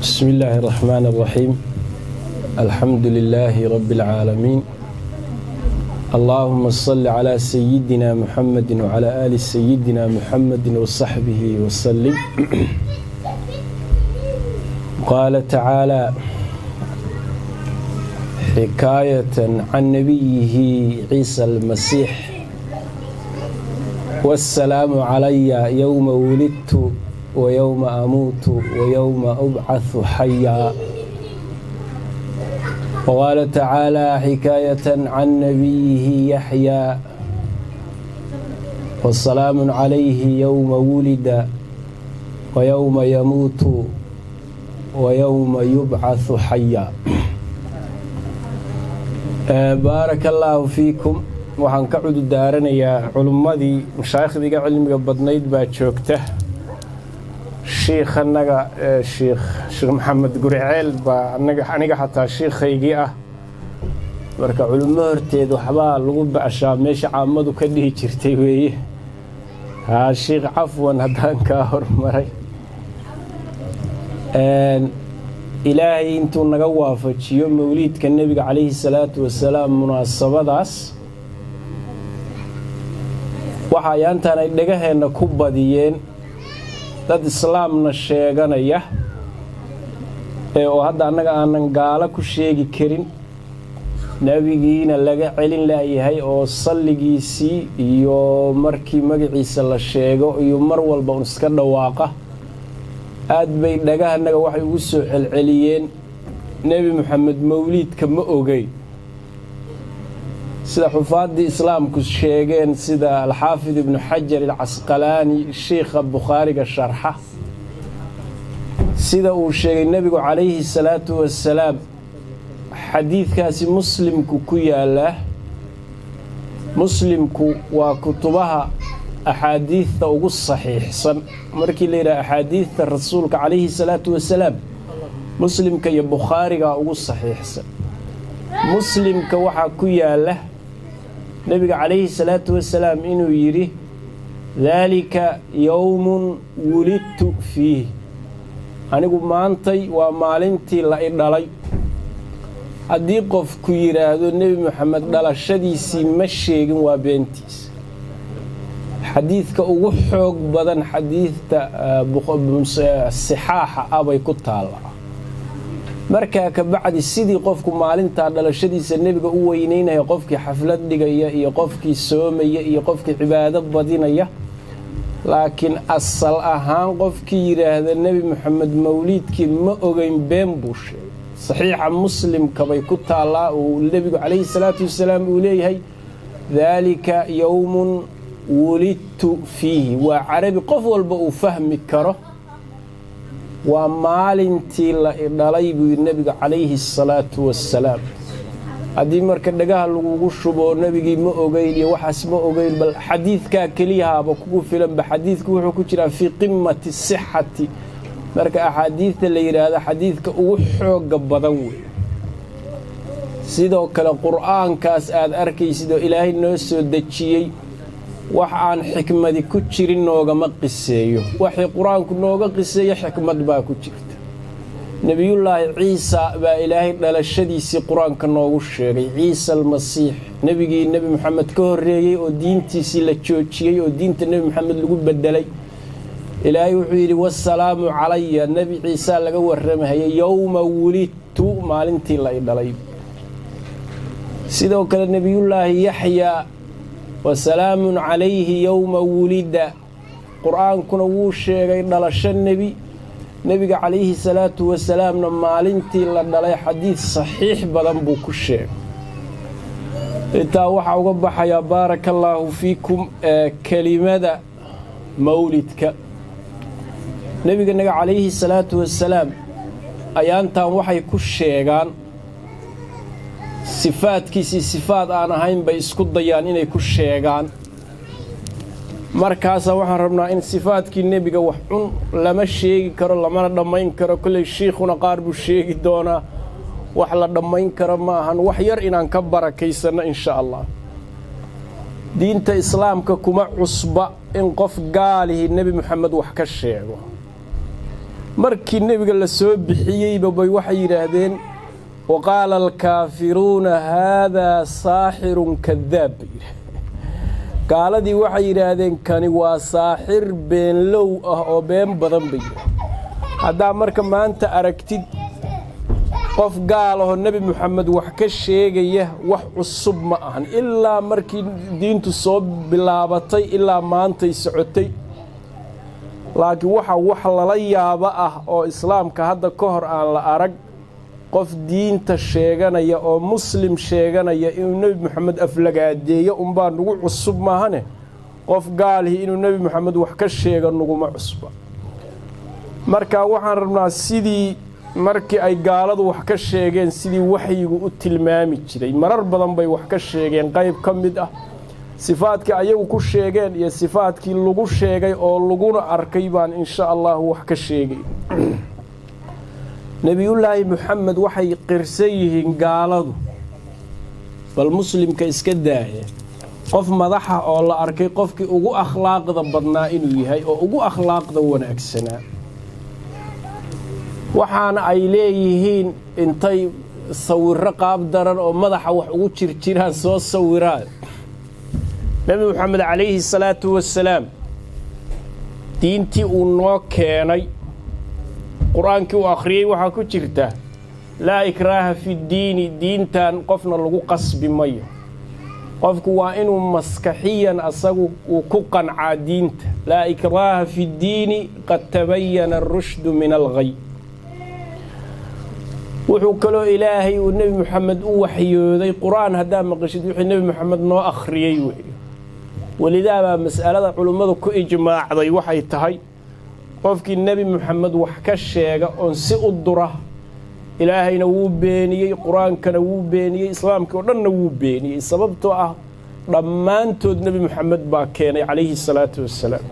بسم الله الرحمن الرحيم، الحمد لله رب العالمين، اللهم صل على سيدنا محمد وعلى آل سيدنا محمد وصحبه وسلم. قال تعالى حكاية عن نبيه عيسى المسيح: والسلام علي يوم ولدت ويوم أموت ويوم أبعث حيا. وقال تعالى حكاية عن نبيه يحيى: والسلام عليه يوم ولد ويوم يموت ويوم يبعث حيا. بارك الله فيكم. Waxaan ka cudur daaranayaa culummadii mashaayikhdiga cilmiga badnayd baa joogta. Shiikhanaga Sheekh Maxamed Guriceel baa aniga xataa shiikhaygii ah. Marka culummo horteed waxbaa lagu ba'shaa, meesha caamadu ka dhihi jirtay weeye. Haa shiikh, cafwan haddaan kaa hormaray. Ilaahay intuu naga waafajiyo mawliidka Nebiga calayhi salaatu wasalaam, munaasabadaas waxa ayaantaan ay dhegaheenna ku badiyeen dad islaamna sheeganaya ee oo hadda annaga aanan gaalo ku sheegi karin, nebigiina laga celin laayahay oo salligiisii iyo markii magaciisa la sheego iyo mar walba un iska dhawaaqa. Aad bay dhagahanaga waxay ugu soo celceliyeen Nebi Moxamed mawliidka ma ogey. Sida xufaaddii islaamku sheegeen, sida Alxaafid Ibnu Xajar Alcasqalaani, shiikha Bukhaariga sharxa, sida uu sheegay Nebigu calayhi salaatu wasalaam, xadiidkaasi Muslimku ku yaalaa. Muslimku waa kutubaha axaadiidta ugu saxiixsan. Markii la yidhaha axaadiidta Rasuulka calayhi salaatu wasalaam, Muslimka iyo Bukhaariga ugu saxiixsan. Muslimka waxaa ku yaala Nebiga calayhi salaatu wasalaam inuu yidhi: ذلك يوم ولدت فيه. Anigu maantay waa maalintii la i dhalay. Haddii qofku yidhaahdo Nebi Moxamed dhalashadiisii ma sheegin, waa beentiis. Xadiidka ugu xoog badan xadiidta sixaaxa ah bay ku taallaa. Markaa ka bacdi, sidii qofku maalintaa dhalashadiisa Nebiga u weyneynaya, qofkii xaflad dhigaya iyo qofkii soomaya iyo qofkii cibaado badinaya, laakiin asal ahaan qofkii yidhaahda Nebi Moxamed mawliidkii ma ogeyn, been buu sheegay. Saxiixa Muslimka bay ku taallaa uu Nebigu calayhi salaatu wasalaam uu leeyahay: ذلك يوم ولدت فيه. Waa Carabi qof walba uu fahmi karo. Waa maalintii la idhalay buu yidhi Nebigu calayhi asalaatu wassalaam. Haddii marka dhagaha lagugu shubo nebigii ma ogeyn iyo waxaas ma ogeyn, bal xadiidkaa keliyahaaba kugu filanba. Xadiidku wuxuu ku jiraa في قمة الصحة. Marka axaadiidta la yidhaahdo, xadiidka ugu xooga badan wey. Sidoo kale Qur'aankaas aad arkaysid oo Ilaahay noo soo dejiyey, wax aan xikmadi ku jirin noogama qiseeyo. Waxay Qur-aanku nooga qiseeyo xikmad baa ku jirta. Nebiyullaahi Ciisa baa Ilaahay dhalashadiisii Qur-aanka noogu sheegay. Ciisa Almasiix, nebigii Nebi Moxamed ka horreeyey oo diintiisii la joojiyey oo diinta Nebi Moxamed lagu bedelay, Ilaahay wuxuu yidhi: والسلام علي, Nebi Ciisaa laga warramahayay, يوم ولدت, maalintii la i dhalay. Sidoo kale Nebiyullaahi Yaxyaa: وسلام عليه يوم ولد. Qur-aankuna wuu sheegay dhalasho nebi. Nebiga calayhi salaatu wasalaamna maalintii la dhalay xadiid saxiix badan buu ku sheegay. Intaa waxaa uga baxayaa, بارك الله فيكم, kelimada mawlidka nebiga naga calayhi salaatu wasalaam. Ayaantan waxay ku sheegaan sifaadkiisii sifaad aan ahayn bay isku dayaan inay ku sheegaan. Markaasaa waxaan rabnaa in sifaadkii nebiga wax cun lama sheegi karo, lamana dhammayn karo. Kolley shiikhuna qaar buu sheegi doonaa. Wax la dhammayn karo ma ahan. Wax yar inaan ka barakaysanno insha Allah. Diinta Islaamka kuma cusba in qof gaalihii Nebi Moxamed wax ka sheego. Markii Nebiga la soo bixiyeyba bay waxay yidhaahdeen: "وقال الكافرون هذا ساحر كذاب" bay yidhahdeen. Gaaladii waxay yidhaahdeen: "Kani waa saaxir beenlow ah oo been badan," bay yidhahdeen. Haddaa marka maanta aragtid qof gaal ahoo Nebi Moxamed wax ka sheegaya, wax cusub ma ahan. Ilaa markii diintu soo bilaabatay ilaa maantay socotay. Laakiin waxa wax lala yaabo ah oo Islaamka hadda ka hor aan la arag, qof diinta sheeganaya oo Muslim sheeganaya inuu Nebi Moxamed aflagaadeeyo unbaa nagu cusub maahane, qof gaalihi inuu Nebi Moxamed wax ka sheego naguma cusba. Marka waxaan rabnaa sidii markii ay gaaladu wax ka sheegeen, sidii waxyigu u tilmaami jiray. Marar badan bay wax ka sheegeen. Qayb ka mid ah sifaadkii ayagu ku sheegeen iyo sifaadkii lagu sheegay oo laguna arkay baan insha Allahu wax ka sheegay. Nebiyullaahi Moxamed waxay qirsan yihiin gaaladu, bal Muslimka iska daaya, qof madaxa oo la arkay qofkii ugu akhlaaqda badnaa inuu yahay oo ugu akhlaaqda wanaagsanaa. Waxaana ay leeyihiin intay sawirro qaab daran oo madaxa wax ugu jirjiraan soo sawiraan. Nebi Moxamed calayhi salaatu wasalaam diintii uu noo keenay, Qur-aankii uu akhriyey, waxaa ku jirta: "لا إكراه في الدين". Diintan qofna lagu qasbi mayo. Qofku waa inuu maskaxiyan asagu uu ku qancaa diinta. "لا إكراه في الدين قد تبين الرشد من الغي". Wuxuu kaloo Ilaahay uu Nebi Moxamed u waxyooday Qur-aan. Haddaa maqashid, wixii Nebi Moxamed noo akhriyey weeye. Walidaa baa mas'alada culimmadu ku ijmaacday waxay tahay: qofkii Nebi Moxamed wax ka sheega oon si u dura, Ilaahayna wuu beeniyey, Qur-aankana wuu beeniyey, Islaamkii oo dhanna wuu beeniyey, sababtoo ah dhammaantood Nebi Moxamed baa keenay calayhi salaatu wassalaam.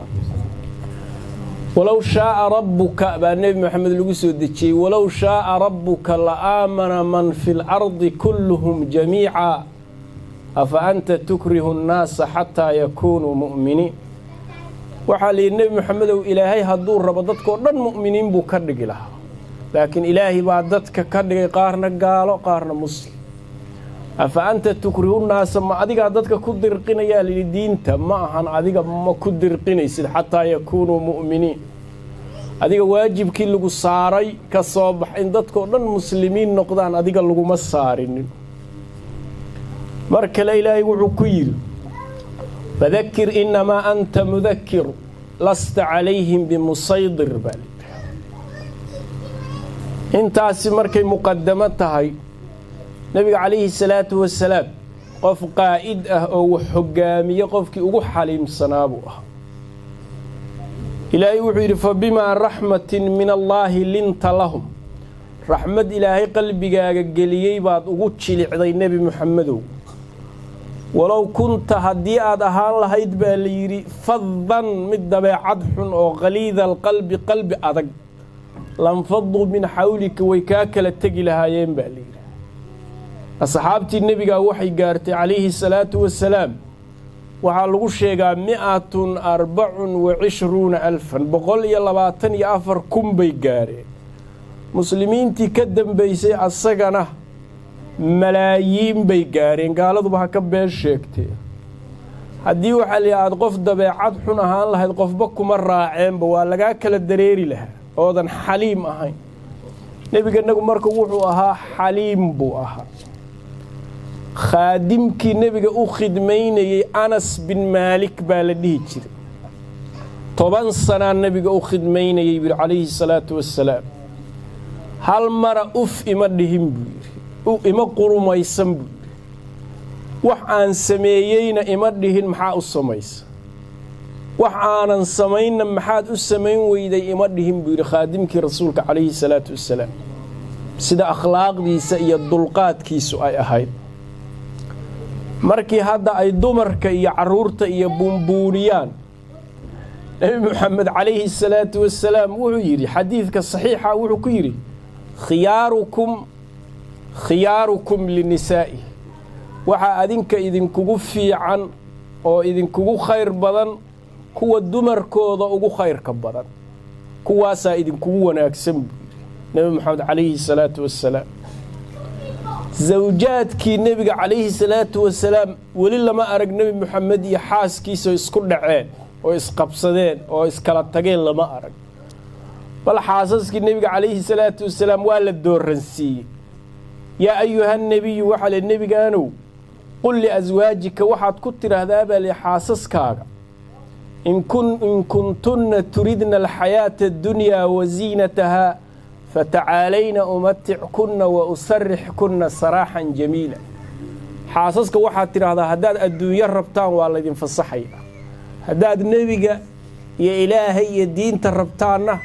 "ولو شاء ربك" baa Nebi Moxamed lagu soo dejiyey. "ولو شاء ربك لآمن من في الأرض كلهم جميعا أفأنت تكره الناس حتى يكونوا مؤمنين". Waxaa la yidhi: Nebi Moxamedow, Ilaahay hadduu rabo dadkoo dhan mu'miniin buu ka dhigi lahaa, laakiin Ilaahay baa dadka ka dhigay qaarna gaalo, qaarna Muslim. "أفأنت تكره الناس", ma adigaa dadka ku dirqinayaa layidhi diinta? Ma ahan, adiga ma ku dirqinaysid "حتى يكونوا مؤمنين". Adiga waajibkii lagu saaray ka soo bax. In dadkoo dhan Muslimiin noqdaan adiga laguma saarinin. Mar kale Ilaahay wuxuu ku yidhi: "فذكر إنما أنت مذكر لست عليهم بمصيطر" baa layidhi. Intaasi markay muqadamo tahay, Nebiga calayhi salaatu wasalaam qof qaa'id ah oo wax hoggaamiye qofkii ugu xaliimsanaa buu ahaa. Ilaahay wuxuu yidhi: "فبما رحمة من الله لنت لهم". Raxmad Ilaahay qalbigaaga geliyey baad ugu jilicday, Nebi Muxamedow. "ولو كنت", haddii aad ahaan lahayd baa la yidhi, "فظا", mid dabeecad xun oo "غليظ القلب", qalbi adag, "لانفضوا من حولك", way kaa kala tegi lahaayeen baa la yidhi. Asxaabtii nebigaa waxay gaartay calayhi salaatu wasalaam, waxaa lagu sheegaa 124,000, 124,000 bay gaareen. Muslimiintii ka dambeysay asagana malaayiin bay gaareen. Gaaladuba ha ka been sheegtee. Haddii waxaa la yidhi aada qof dabeecad xun ahaan lahayd, qofba kuma raaceenba, waa lagaa kala dareeri lahaa oodan xaliim ahayn. Nebiganagu marka wuxuu ahaa xaliim buu ahaa. Khaadimkii Nebiga u khidmaynayey Anas bin Maalik baa la dhihi jiray. 10 sanaa Nebiga u khidmaynayey buu calayhi salaatu wassalaam. "Hal mara uf ima dhihin," buu yidhi, "ima qurumaysan," buu yidhi. "Wax aan sameeyeyna ima dhihin 'Maxaa u samaysa?' Wax aanan samaynna 'Maxaad u samayn weyday?' ima dhihin," buu yidhi khaadimkii Rasuulka calayhi salaatu wassalaam. Sida akhlaaqdiisa iyo dulqaadkiisu ay ahayd, markii hadda ay dumarka iyo carruurta iyo buunbuuniyaan, Nebi Moxamed calayhi salaatu wasalaam wuxuu yidhi, xadiidka saxiixa wuxuu ku yidhi: "خياركم خياركم لنسائه". Waxaa adinka idinkugu fiican oo idinkugu khayr badan kuwa dumarkooda ugu khayrka badan. Kuwaasaa idinkugu wanaagsan, buu yidhi Nebi Maxamed calayhi salaatu wassalaam. Zawjaadkii Nebiga calayhi salaatu wasalaam, weli lama arag Nebi Moxamed iyo xaaskiisa isku dhaceen oo isqabsadeen oo iskala tageen, lama arag. Bal xaasaskii Nebiga calayhi salaatu wasalaam waa la dooransiiyey. Yaa ayuha nebiyu, waxaa le nebigaanow, qul liaswaajika, waxaad ku tidhaahdaa baa li xaasaskaaga, in kuntunna turidna alxayaata addunyaa wa ziinatahaa fatacaalayna umatickunna wa usarixkunna saraaxan jamiila. Xaasaska waxaad tidhaahdaa, haddaad adduunyo rabtaan, waa laydin fasaxaya; haddaad Nebiga iyo Ilaahay iyo diinta rabtaanna,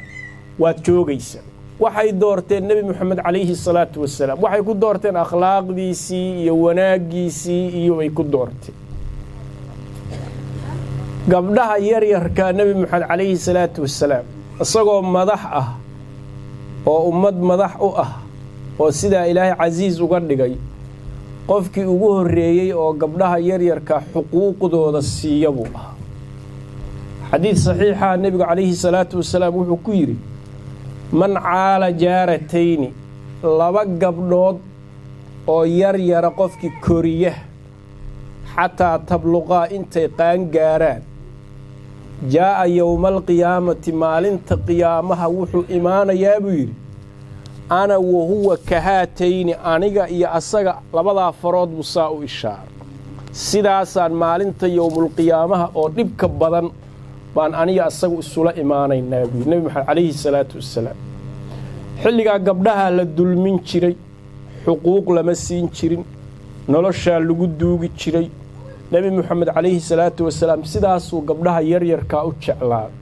waad joogaysaa. Waxay doorteen Nebi Moxamed calayhi salaatu wasalaam. Waxay ku doorteen akhlaaqdiisii iyo wanaaggiisii iyo bay ku doorteen. Gabdhaha yaryarkaa, Nebi Moxamed calayhi salaatu wasalaam isagoo madax ah oo ummad madax u ah oo sidaa Ilaahay casiis uga dhigay, qofkii ugu horreeyey oo gabdhaha yaryarka xuquuqdooda siiya buu ahaa. Xadiid saxiixa nebigu calayhi salaatu wasalaam wuxuu ku yidhi: man caala jaaratayni, laba gabdhood oo yar yara qofkii koriya, xataa tabluqaa, intay qaan gaaraan, jaa'a yowma alqiyaamati, maalinta qiyaamaha wuxuu imaanayaa, buu yidhi, ana wahuwa kahaatayni, aniga iyo asaga labadaa farood buu saa u ishaaray, sidaasaan maalinta yowmulqiyaamaha oo dhibka badan baan aniga asagu isula imaanaynaa, buu yidhi Nebi Maxamed calayhi salaatu wassalaam. Xilligaa gabdhaha la dulmin jiray, xuquuq lama siin jirin, noloshaa lagu duugi jiray. Nebi Moxamed calayhi salaatu wasalaam sidaasuu gabdhaha yaryarkaa u jeclaaday.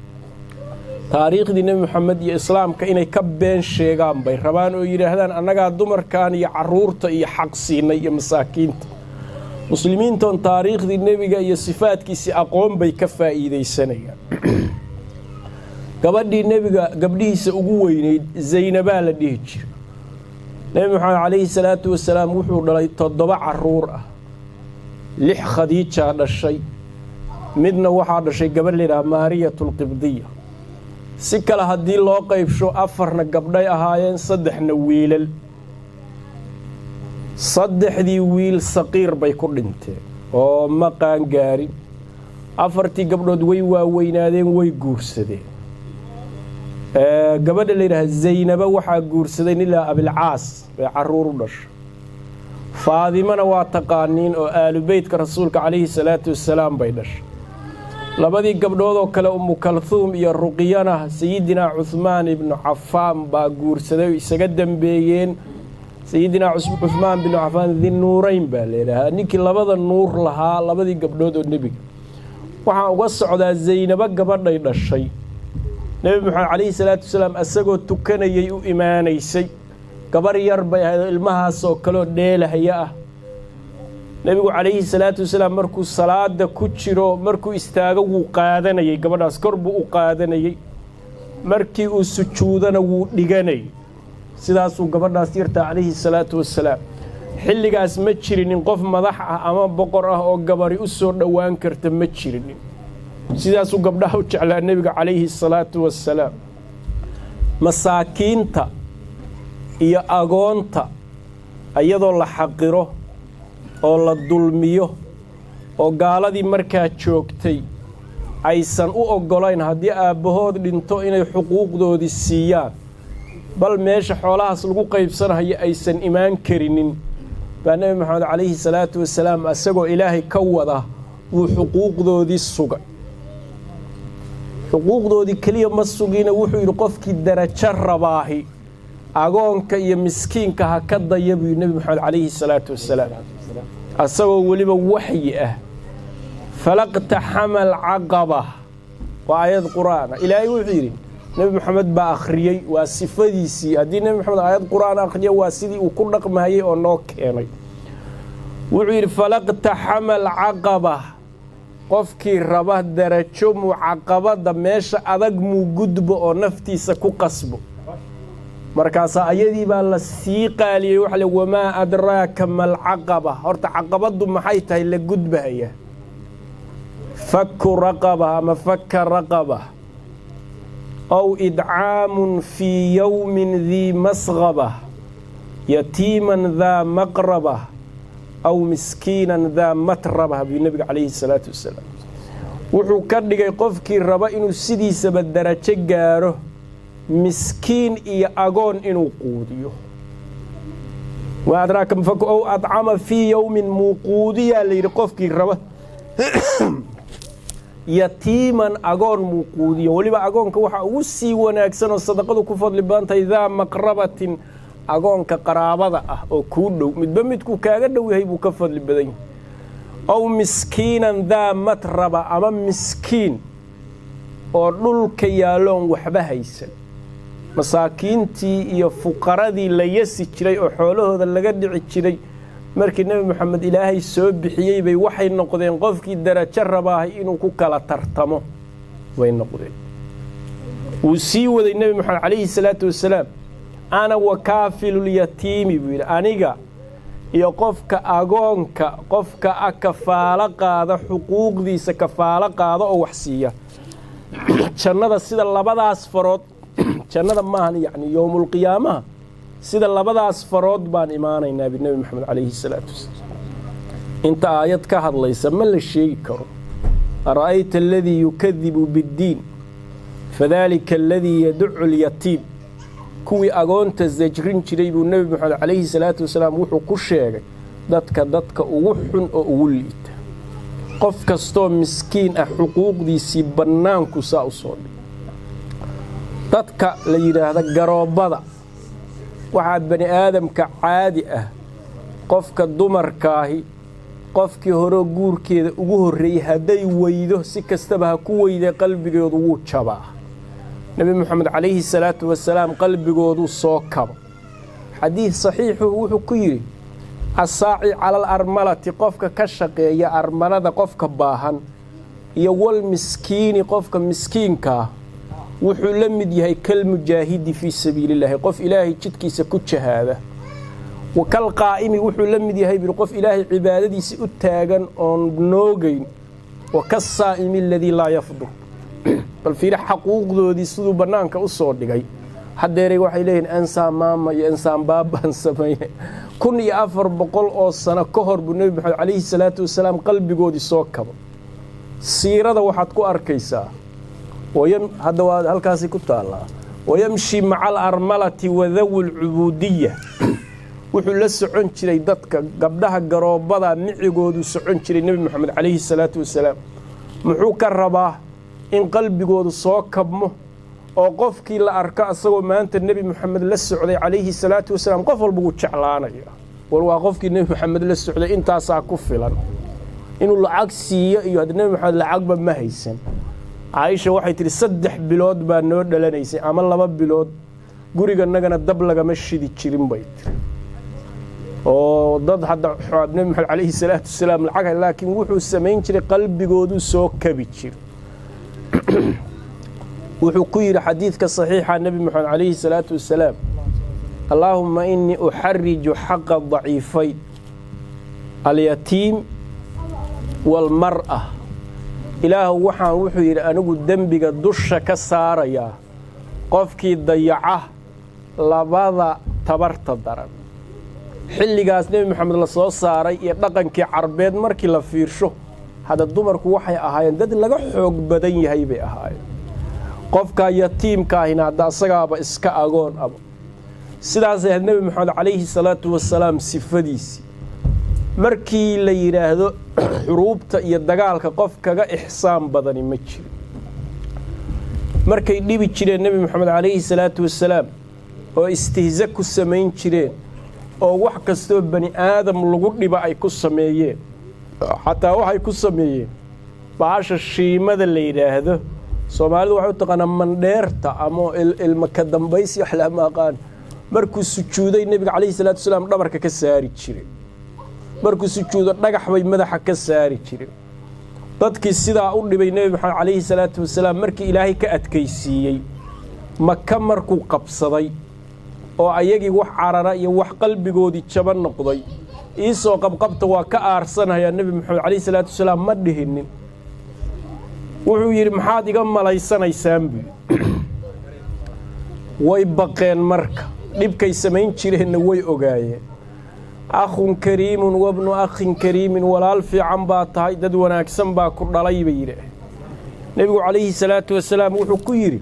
Taariikhdii Nebi Moxamed iyo islaamka inay ka been sheegaan bay rabaan oo yidhaahdaan, annagaa dumarkan iyo carruurta iyo xaq siinay iyo masaakiinta. Muslimiintoon taariikhdii nebiga iyo sifaadkiisii aqoon bay ka faa'iidaysanayaan. Gabadhii nebiga gabdhihiisa ugu weynayd Zaynabaa la dhihi jira. Nebi Moxamed calayhi salaatu wasalaam wuxuu dhalay toddoba carruur ah. Lix Khadiijaa dhashay, midna waxaa dhashay gabadh layidhaha Maariyatulqibdiya. Si kale haddii loo qaybsho, afarna gabdhay ahaayeen, saddexna wiilal. Saddexdii wiil saqiir bay ku dhinteen oo ma qaangaarin. Afartii gabdhood way waaweynaadeen, way guursadeen. Gabadha la yidhaha Zaynaba waxaa guursaday nin ilaa Abilcaas bay carruur u dhashay. Faadimana waa taqaaniin oo aalubeytka Rasuulka calayhi salaatu wasalaam bay dhashay. Labadii gabdhood oo kale, Umu Kalhuum iyo Ruqiyana, Sayidinaa Cuhmaan ibnu Cafaan baa guursaday oo isaga dambeeyeen. Sayidinaa Cuhmaan binu Cafaan Dinuurayn baa la yidhaahaa, ninkii labada nuur lahaa, labadii gabdhood oo nebiga. Waxaan uga socdaa Zaynabo gabadhay dhashay, Nebi Maxamed calayhi salaatu wasalaam isagoo tukanayay u imaanaysay. Gabar yar bay ahayd oo ilmahaas oo kaleoo dheelahaya ah. Nebigu calayhi salaatu wasalaam markuu salaada ku jiro, markuu istaago wuu qaadanayay gabadhaas, kor buu u qaadanayey. Markii uu sujuudana wuu dhiganayay. Sidaasuu gabadhaas yartaa calayhi salaatu wasalaam. Xilligaas ma jirinin qof madax ah ama boqor ah oo gabari u soo dhowaan karta, ma jirinin. Sidaasuu gabdhaha u jeclaa nebiga calayhi salaatu wasalaam. Masaakiinta iyo agoonta iyadoo la xaqiro oo la dulmiyo oo gaaladii markaa joogtay aysan u oggolayn haddii aabbahood dhinto inay xuquuqdoodii siiyaan, bal meesha xoolahaas lagu qaybsanayo aysan imaan karinin, baa Nebi Maxamed calayhi salaatu wasalaam isagoo Ilaahay ka wada wuu xuquuqdoodii sugay. Xuquuqdoodii keliya ma sugina, wuxuu yidhi, qofkii darajo rabaahi agoonka iyo miskiinka ha ka daya, buu yidhi Nebi Maxamed calayhi salaatu wasalaam, asagoo weliba waxyi ah. Falaqtaxama alcaqaba waa aayad Qur'aana. Ilaahay wuxuu yidhi, Nebi Maxamed baa akhriyey, waa sifadiisii. Haddii Nebi Maxamed aayad Qur'aan akhriya, waa sidii uu ku dhaqmahayey oo noo keenay. Wuxuu yidhi: falaqtaxama alcaqaba, qofkii raba darajo mucaqabada, meesha adag muu gudbo oo naftiisa ku qasbo. Markaasaa ayadii baa la sii qaaliyey. Waxa le: wamaa adraaka malcaqaba? Horta caqabaddu maxay tahay la gudbahaya? Faku raqaba ama faka raqaba. Aw idcaamun fii yowmin dii masqaba, yatiiman daa maqraba, aw miskiinan daa matraba, buu nebiga calayhi salaatu wasalaam. Wuxuu ka dhigay qofkii raba inuu sidiisaba darajo gaaro miskiin iyo agoon inuu quudiyo. Wa adraaka ow adcama fii yowmin muuquudiyaa la yidhi, qofkii raba yatiiman agoon muuquudiyo. Weliba agoonka waxaa ugu sii wanaagsan oo sadaqadu ku fadli badan tahay daa maqrabatin, agoonka qaraabada ah oo kuu dhow. Midba midkuu kaaga dhow yahay buu ka fadli badan yahay. Ow miskiinan daa matraba, ama miskiin oo dhulka yaalloon waxba haysan. Masaakiintii iyo fuqaradii la yasi jiray oo xoolahooda laga dhici jiray, markii Nebi Moxamed Ilaahay soo bixiyey bay waxay noqdeen qofkii darajo rabaahay inuu ku kala tartamo bay noqdeen. Wuu sii waday Nebi Moxamed calayhi salaatu wasalaam. "Ana wa kaafilulyatiimi," buu yidhi, "aniga iyo qofka agoonka, qofka a kafaalo qaada, xuquuqdiisa kafaalo qaada oo wax siiya, jannada sida labadaas farood, jannada maahan, yacni yowmulqiyaamaha, sida labadaas farood baan imaanaynaa," bi Nebi Maxamed calayhi salaatu wasalaam. Inta aayad ka hadlaysa ma la sheegi karo. "Ara'ayta aladii yukadibu biddiin, fadalika aladii yaducu alyatiim." Kuwii agoonta zajrin jiray buu Nebi Maxamed calayhi salaatu wasalaam wuxuu ku sheegay dadka ugu xun oo ugu liita. Qof kastoo miskiin ah xuquuqdiisii bannaanku saa u soo dhig. Dadka la yidhaahda garoobbada, waxaa bani aadamka caadi ah qofka dumarkaahi qofkii horeo guurkeeda ugu horreeyey hadday weydo, si kastaba ha ku weyday, qalbigoodu wuu jabaa. Nebi Moxamed calayhi salaatu wasalaam qalbigooduu soo kabo. Xadiid saxiixuhu wuxuu ku yidhi: "Assaaci cala alarmalati," qofka ka shaqeeya armalada, qofka baahan, iyo "walmiskiini," qofka miskiinkaa, wuxuu la mid yahay kalmujaahidi fii sabiilillaahi, qof Ilaahay jidkiisa ku jahaada. Wa kalqaa'imi, wuxuu la mid yahay biri qof Ilaahay cibaadadiisa u taagan oon noogayn. Wa kasaa'imi aladii laa yafdur. Bal fiiri xaquuqdoodii siduu bannaanka u soo dhigay. Haddeeray waxay leeyihin ansaan maama iyo ansaan baabaan samaynay. 1400 oo sano ka hor buu Nebi Maxamed calayhi salaatu wasalaam qalbigoodii soo kabo. Siirada waxaad ku arkaysaa, hadda waa halkaasi ku taallaa: "Wayamshi maca alarmalati wadawi lcubuudiya." Wuxuu la socon jiray dadka gabdhaha garoobbada micigoodu socon jiray Nebi Moxamed calayhi salaatu wasalaam. Muxuu ka rabaa? In qalbigoodu soo kabmo oo qofkii la arko asagoo maanta Nebi Moxamed la socday calayhi salaatu wasalaam, qof walba wuu jeclaanaya. War waa qofkii Nebi Moxamed la socday, intaasaa ku filan inuu lacag siiyo. Iyo hadda Nebi Moxamed lacagba ma haysan. Caaisha waxay tidhi: "3 bilood baa noo dhalanaysay ama 2 bilood, guriganagana dab lagama shidi jirin," bay tiri. Oo dad hadda Nebi Maxamed calayhi salaatu wasalaam lacag, laakiin wuxuu samayn jiray qalbigooduu soo kabi jiray. Wuxuu ku yidhi xadiidka saxiixa Nebi Moxamed calayhi salaatu wasalaam: "Allaahumma innii uxariju xaqa daciifayn, alyatiim waalmar'a." Ilaahu waxaan, wuxuu yidhi, anigu dembiga dusha ka saarayaa qofkii dayaca labada tabarta daran. Xilligaas Nebi Moxamed la soo saaray iyo dhaqankii Carbeed markii la fiirsho, hadda dumarku waxay ahaayeen dad laga xoog badan yahay bay ahaayeen. Qofka yatiimkaahina hadda asagaaba iska agoon aba. Sidaasay ahayd Nebi Moxamed calayhi salaatu wasalaam sifadiisii. Markii la yidhaahdo xuruubta iyo dagaalka, qof kaga ixsaan badani ma jiro. Markay dhibi jireen Nebi Moxamed calayhi salaatu wasalaam oo istihza ku samayn jireen oo wax kastoo bani aadam lagu dhiba ay ku sameeyeen, xataa waxay ku sameeyeen bahasha shiimada la yidhaahdo, Soomaalidu waxay u taqaanaa mandheerta ama ilma ka dambaysi, wax lama aqaan. Markuu sujuuday Nebiga calayhi salaatu wasalaam dhabarka ka saari jiray, markuu sujuudo dhagax bay madaxa ka saari jireen. Dadkii sidaa u dhibay Nebi Maxamed calayhi salaatu wasalaam, markii Ilaahay ka adkaysiiyey, Maka markuu qabsaday oo ayagii wax carara iyo wax qalbigoodii jaba noqday, "Iisoo qabqabta, waa ka aarsanayaa," Nebi Maxamed calayhi salaatu wasalaam ma dhihinin. Wuxuu yidhi: "Maxaad iga malaysanaysaan?" buu. Way baqeen marka, dhibkay samayn jireenna way ogaayeen. "Akhun kariimun wabnu akhin kariimin," walaal fiican baa tahay, dad wanaagsan baa ku dhalay, bay yidhaaheen. Nebigu calayhi salaatu wasalaam wuxuu ku yidhi: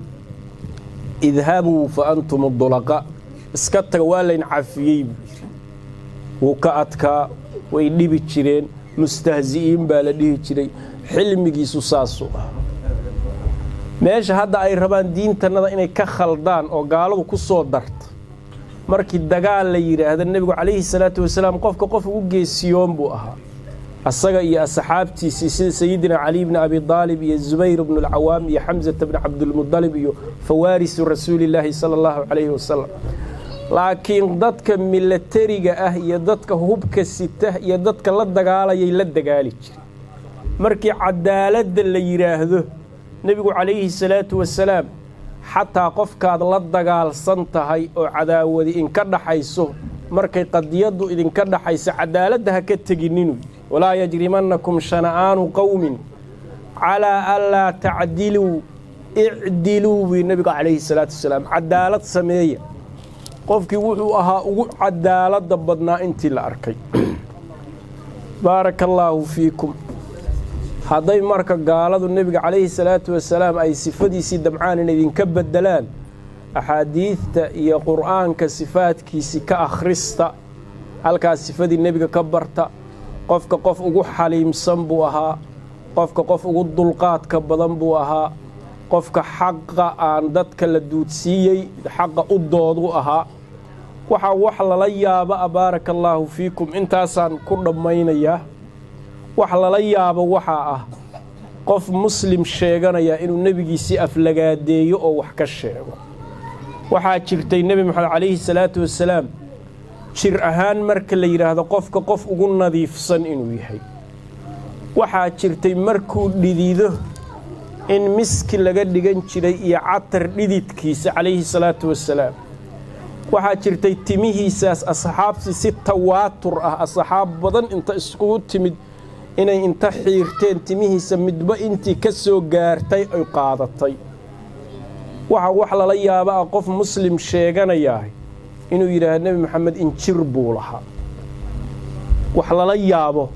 "Idhabuu fa antum dulaqa," iska taga, waa layn cafiyey, buu yidhi. Wuu ka adkaa, way dhibi jireen, mustahzi'iin baa la dhihi jiray. Xilmigiisu saasuu ah. Meesha hadda ay rabaan diintannada inay ka khaldaan oo gaaladu ku soo darta, markii dagaal la yidhaahda, Nebigu calayhi salaatu wasalaam qofka qof ugu geesiyoon buu ahaa, asaga iyo asxaabtiisii, sida Sayidina Cali bni Abi Daalib iyo Zubayr bnu Alcawaam iyo Xamsata bni Cabdilmudalib iyo fawaarisu Rasuulillaahi sala Allahu calayhi wasalam. Laakiin dadka milatariga ah iyo dadka hubka sita iyo dadka la dagaalayay la dagaali jiray. Markii cadaaladda la yidhaahdo, Nebigu calayhi salaatu wasalaam xataa qofkaad la dagaalsan tahay oo cadaawadi inka dhaxayso, markay qadiyaddu idinka dhaxayso, cadaaladda ha ka tegininu. "Walaa yajrimannakum shana'aanu qowmin calaa anlaa tacdiluu, icdiluu," buu Nebigu calayhi salaatu wasalaam. Cadaalad sameeya. Qofkii wuxuu ahaa ugu cadaaladda badnaa intii la arkay. Baaraka allaahu fiikum. Hadday marka gaaladu Nebiga calayhi salaatu wasalaam ay sifadiisii damcaan in idinka beddelaan, axaadiidta iyo Qur'aanka sifaadkiisii ka akhrista, halkaas sifadii Nebiga ka barta. Qofka qof ugu xaliimsan buu ahaa, qofka qof ugu dulqaadka badan buu ahaa, qofka xaqa aan dadka la duudsiiyey xaqa u doodu ahaa. Waxaa wax lala yaabo a, baaraka allaahu fiikum, intaasaan ku dhammaynayaa. Wax lala yaabo waxaa ah qof Muslim sheeganaya inuu nebigiisii aflagaadeeyo oo wax ka sheego. Waxaa jirtay Nebi Moxamed calayhi salaatu wasalaam jir ahaan marka la yidhaahdo qofka qof ugu nadiifsan inuu yahay. Waxaa jirtay markuu dhidido in miski laga dhigan jiray iyo catar dhididkiisa calayhi salaatu wasalaam. Waxaa jirtay timihiisaas asxaabtii si tawaatur ah, asxaab badan inta iskugu timid, inay inta xiirteen timihiisa, midba intii ka soo gaartay ay qaadatay. Waxa wax lala yaaba ah qof Muslim sheeganayaa inuu yidhaahdo Nebi Moxamed injir buu lahaa. Wax lala yaabo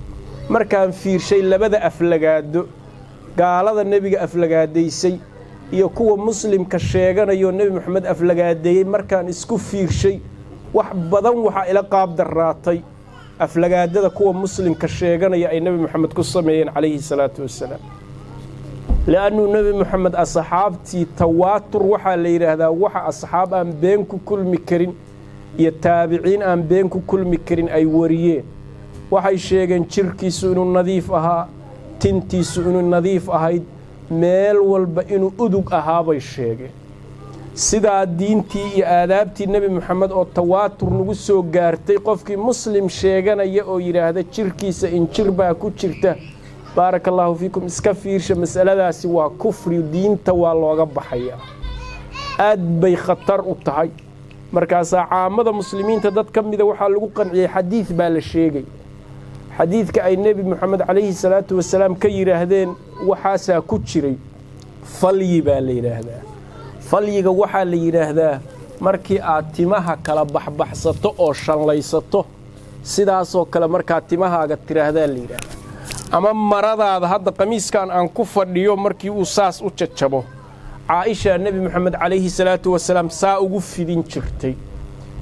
markaan fiirshay labada aflagaado, gaalada nebiga aflagaadaysay iyo kuwa Muslimka sheeganayoo Nebi Moxamed aflagaadeeyey, markaan isku fiirshay wax badan, waxaa ila qaab darraatay aflagaadada kuwa Muslimka sheeganaya ay Nebi Moxamed ku sameeyeen calayhi salaatu wasalaam. Li'annuu Nebi Moxamed asxaabtii tawaatur waxaa la yidhaahdaa waxa asxaab aan been ku kulmi karin iyo taabiciin aan been ku kulmi karin ay wariyeen. Waxay sheegeen jirkiisu inuu nadiif ahaa, tintiisu inuu nadiif ahayd, meel walba inuu udug ahaabay sheegeen. Sidaa diintii iyo aadaabtii Nebi Moxamed oo tawaatur nagu soo gaartay, qofkii Muslim sheeganaya oo yidhaahda jirkiisa injir baa ku jirta, baaraka allaahu fiikum, iska fiirsha masaladaasi, waa kufri, diinta waa looga baxayaa, aad bay khatar u tahay. Markaasaa caamada muslimiinta dad ka mida waxaa lagu qanciyey xadiid baa la sheegay, xadiidka ay Nebi Moxamed calayhi salaatu wasalaam ka yidhaahdeen waxaasaa ku jiray. Falyi baa la yidhaahdaa. Falyiga waxaa la yidhaahdaa markii aad timaha kala baxbaxsato oo shanlaysato, sidaasoo kale markaad timahaaga tiraahdaa la yidhaahdaa. Ama maradaada, hadda qamiiskan aan ku fadhiyo markii uu saas u jajabo, Caaisha Nebi Moxamed calayhi salaatu wasalaam saa ugu fidin jirtay.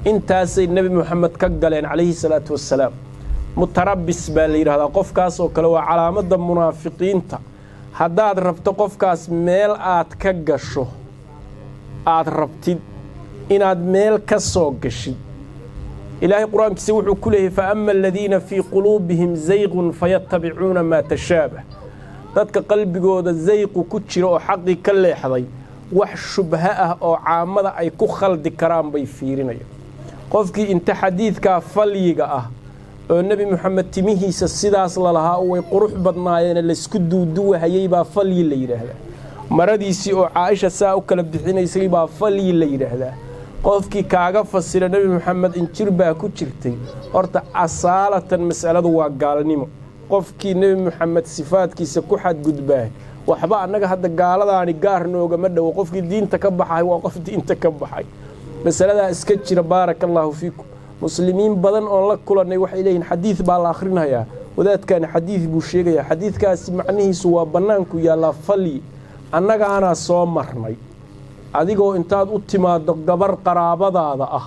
Intaasay Nebi Moxamed ka galeen calayhi salaatu wasalaam. Mutarabbis baa la yidhahdaa qofkaas oo kale, waa calaamadda munaafiqiinta. Haddaad rabto qofkaas meel aad ka gasho, aad rabtid inaad meel ka soo gashid, Ilaahay Qur-aankiisa wuxuu ku leeyahy: "Fa ama aladiina fii quluubihim zayqun fayattabicuuna maa tashaabah." Dadka qalbigooda zayqu ku jira oo xaqii ka leexday, wax shubho ah oo caamada ay ku khaldi karaan bay fiirinayaan. Qofkii inta xadiidkaa falyiga ah oo Nebi Moxamed timihiisa sidaas lalahaa way qurux badnaayeene laysku duuduwahayey baa falyi la yidhaahdaa. Maradiisii oo Caaisha saa u kala bixinaysay baa falyi la yidhaahdaa. Qofkii kaaga fasira Nebi Moxamed injir baa ku jirtay, horta asaalatan mas'aladu waa gaalnimo. Qofkii Nebi Moxamed sifaadkiisa ku xadgudbaa Waxba annaga hadda gaaladaani gaar noogama dhowo. Qofkii diinta ka baxay waa qof diinta ka baxay. Masaladaa iska jira. Baaraka allaahu fiikum. Muslimiin badan oon la kulannay waxay leeyihin xadiid baa la akhrinayaa, wadaadkaani xadiid buu sheegayaa, xadiidkaasi macnihiisu waa bannaanku yaallaa. Falyi annagaanaa soo marnay. Adigoo intaad u timaaddo gabar qaraabadaada ah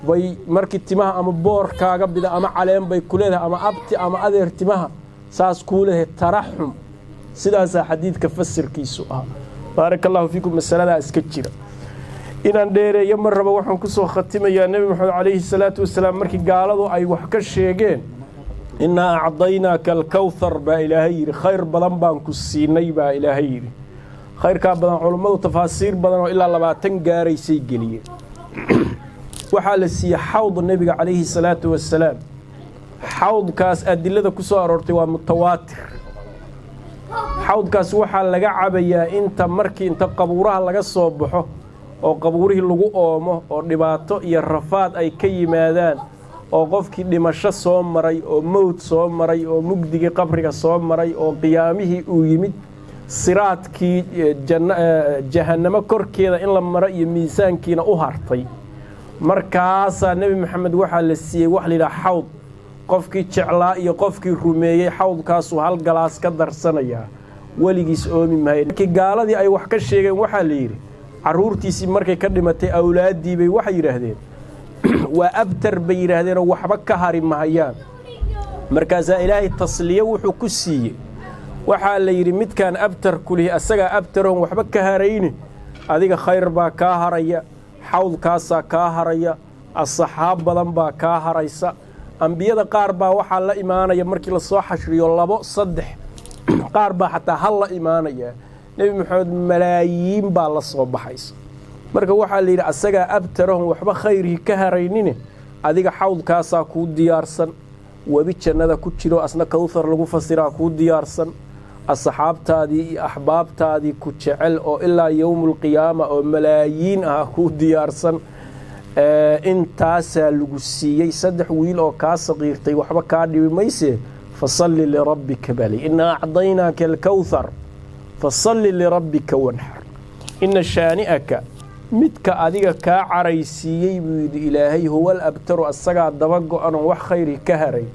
bay markii timaha ama boorkaaga bida ama caleen bay ku leedahay, ama abti ama adeer, timaha saas kuu leedahay, taraxum. Sidaasaa xadiidka fasirkiisu ah. Baaraka allahu fiikum. Masaladaa iska jira. Inaan dheereeyo ma rabo. Waxaan kusoo khatimayaa Nebi Maxamed calayhi salaatu wasalaam markii gaaladu ay wax ka sheegeen, "Innaa acdaynaaka alkawthar" baa Ilaahay yidhi. Khayr badan baan ku siinay baa Ilaahay yidhi. Khayrkaa badan culummadu tafaasiir badan oo ilaa 20 gaaraysay geliyeen. Waxaa la siiyey xawd nebiga calayhi salaatu wasalaam. Xawdkaas adilada ku soo aroortay waa mutawaatir. Xawdkaas waxaa laga cabayaa inta markii inta qabuuraha laga soo baxo oo qabuurihii lagu oomo oo dhibaato iyo rafaad ay ka yimaadaan, oo qofkii dhimasho soo maray oo mowd soo maray oo mugdigii qabriga soo maray oo qiyaamihii uu yimid, siraadkii jahannamo korkeeda in la maro iyo miisaankiina u hartay, markaasaa Nebi Maxamed waxaa la siiyey wax la yidhaha xawd. Qofkii jeclaa iyo qofkii rumeeyey xawdkaasuu hal galaas ka darsanayaa, weligiis oomi maayo. Markii gaaladii ay wax ka sheegeen, waxaa la yidhi carruurtiisii markay ka dhimatay, awlaaddii bay waxay yidhaahdeen waa abtar bay yidhaahdeenoo waxba ka hari mahayaan. Markaasaa Ilaahay tasliye wuxuu ku siiyey, waxaa la yidhi midkaan abtar kulihi asagaa abtaroon waxba ka harayni, adiga khayr baa kaa haraya, xawdkaasaa kaa haraya, asxaab badan baa kaa haraysa. Ambiyada qaar baa waxaa la imaanaya markii lasoo xashriyo labo, saddex, qaar baa xataa hal la imaanaya. Nebi Maxamed malaayiin baa la soo baxaysa. Marka waxaa la yidhi asagaa abtarahon waxba khayrhii ka haraynine, adiga xawdkaasaa kuu diyaarsan, webi jannada ku jiro asna kawthar lagu fasiraa kuu diyaarsan, asxaabtaadii iyo axbaabtaadii ku jecel oo ilaa yowmulqiyaama oo malaayiin ah kuu diyaarsan. Intaasaa lagu siiyey. Saddex wiil oo kaa saqiirtay waxba kaa dhibi mayse. "Fasalli lirabbika" bali, "Innaa acdaynaaka alkawthar fasalli lirabbika wanxar inna shaani'aka", midka adiga kaa caraysiiyey buu yidhi Ilaahay, "huwal abtaru", asagaa daba go-an oon wax khayri ka haray.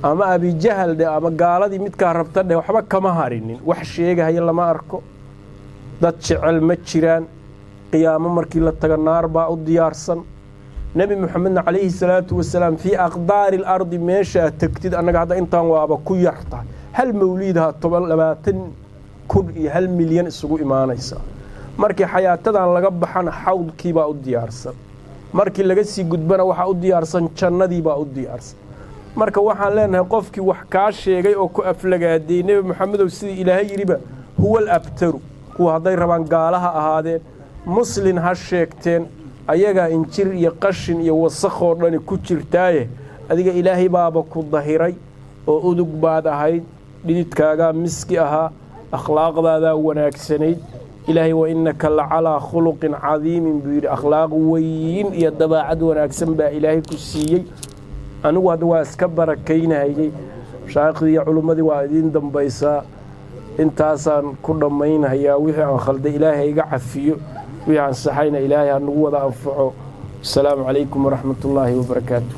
Ama Abijahal dheh ama gaaladii midkaa rabta dheh, waxba kama harinin. Wax sheegahaya lama arko, dad jecel ma jiraan. Qiyaamo markii la tago naar baa u diyaarsan. Nebi Moxamedna calayhi salaatu wasalaam fii aqdaari alardi meeshaa tegtid, annaga hadda intaan waaba ku yartahay, hal mawliidaha 10, 20,000 iyo 1 milyan isugu imaanaysa. Markii xayaatadan laga baxana xawdkiibaa u diyaarsan, markii laga sii gudbana waxaa u diyaarsan jannadiibaa u diyaarsan. Marka waxaan leenahay qofkii wax kaa sheegay oo ku aflagaadeeyey Nebi Moxamedow, sidii Ilaahay yidhiba, huwal abtaru. Kuwa hadday rabaan gaalaha ahaadeen, muslin ha sheegteen, ayagaa injir iyo qashin iyo wasakhoo dhani ku jirtaaye, adiga Ilaahay baaba ku dahiray oo udug baad ahayd, dhididkaagaa miski ahaa, akhlaaqdaadaa wanaagsanayd. Ilaahay "wa innaka la calaa khuluqin cadiimin" buu yidhi. Akhlaaq weyn iyo dabeecad wanaagsan baa Ilaahay ku siiyey. Anigu hadda waa iska barakaynahayey. Mashaaiikhdii iyo culummadii waa idiin dambaysaa. Intaasaan ku dhammaynhayaa. Wixii aan khalday Ilaahay iga cafiyo, wixii aan saxayna Ilaahay ha nagu wada anfaco. Asalaamu calaykum waraxmat ullaahi wabarakaatu.